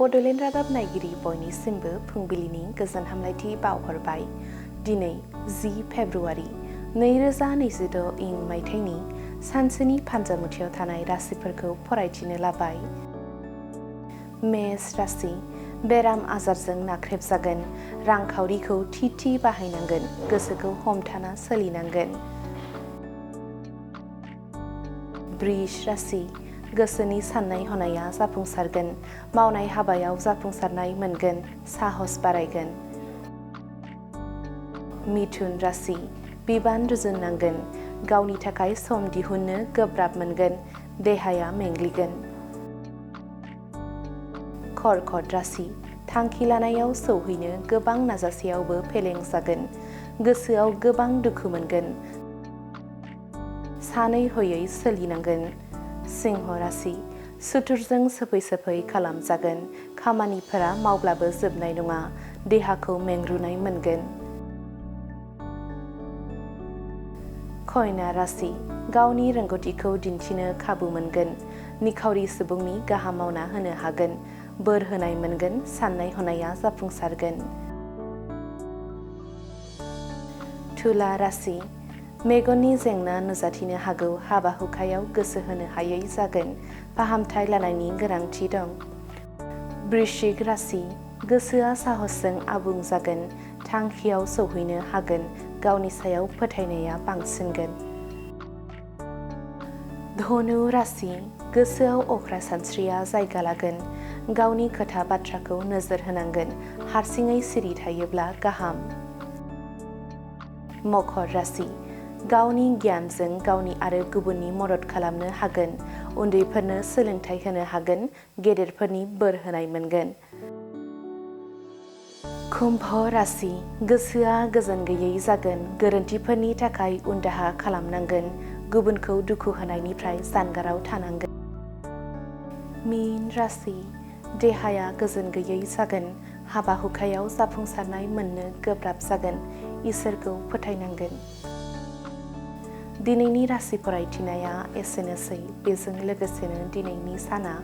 बड'लेण्ड रादाब नायगिरि बयनिसिमबो फुंबिलिनि गोजोन हामलायथि बावहरबाय। दिनै 10 फेब्रुआरि 2026 इं मायथाइनि सानसेनि फानजामुथियाव थानाय राशिफोरखौ फरायथिनो लाबाय। मेष राशि, बेराम आजारजों नाख्रेबजागोन, रांखावरिखौ थि बाहायनांगोन, गोसोखौ हमथाना सोलिनांगोन। वृष राशि, गोसोनि साननाय हनाया जाफुंसारगोन, मावनाय हाबायाव जाफुंसारनाय मोनगोन, साहस बारायगोन। मिथुन राशि, बिबान रुजुननांगोन, गावनि थाखाय सम दिहुननो गोब्राब मोनगोन, देहाया मेंग्लिगोन। कर्कट राशि, थांखि लानायाव सौहैनो गोबां नाजासेयावबो फेलें जागोन, गोसोआव गोबां दुखु मोनगोन, सानै हयै सोलिनांगोन। सिंह राशि, सुथुरजों सोफै खालामजागोन, खामानिफोरा मावब्लाबो जोबनाय नङा, देहाखौ मेंरुनाय मोनगोन। कन्या राशि, गावनि रोंगौथिखौ दिन्थिनो खाबु मोनगोन, निखावरि सुबुंनि गाहाम मावना होनो हागोन, बोर होनाय मोनगोन, साननाय हनाया जाफुंसारगोन। तुला राशि, मेगननि जेंना नुजाथिनो हागौ, हाबा हुखायाव गोसो होनो हायै जागोन, फाहामथाय लानायनि गोनांथि दं। वृश्चिक राशि, गोसोआ साहसजों आबुं जागोन, थांखियाव सौहैनो हागोन, गावनि सायाव फोथायनाया बांसिनगोन। धनु राशि, गोसोआव अख्रा सानस्रिया जायगा लागोन, गावनि खोथा बाथ्राखौ नोजोर होनांगोन, हारसिङै सिरि थायोब्ला गाहाम। मकर राशि, गावनि गियानजों गावनि आरो गुबुननि मदद खालामनो हागोन, उन्दैफोरनो सोलोंथाइ होनो हागोन, गेदेरफोरनि बोर होनाय मोनगोन। कुम्भ राशि, गोसोआ गोजोन गैयै जागोन, गोरोन्थिफोरनि थाखाय उनदाहा खालामनांगोन, गुबुनखौ दुखु होनायनिफ्राय जानगाराव थानांगोन। मीन राशि, देहाया गोजोन गैयै जागोन, हाबा हुखायाव जाफुंसारनाय मोननो गोब्राब जागोन, इसोरखौ फोथायनांगोन। दिनैनि राशि फरायथिनाया एसेनोसै। बेजों लोगोसेनो दिनैनि साना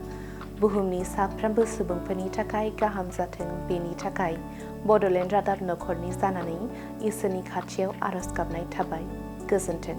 बुहुमनि साफ्रोमबो सुबुंफोरनि थाखाय गाहाम जाथों, बेनि थाखाय बड'लेण्ड रादाब नखरनि जानानै इसोरनि खाथियाव आरज गाबनाय थाबाय। गोजोन्थों।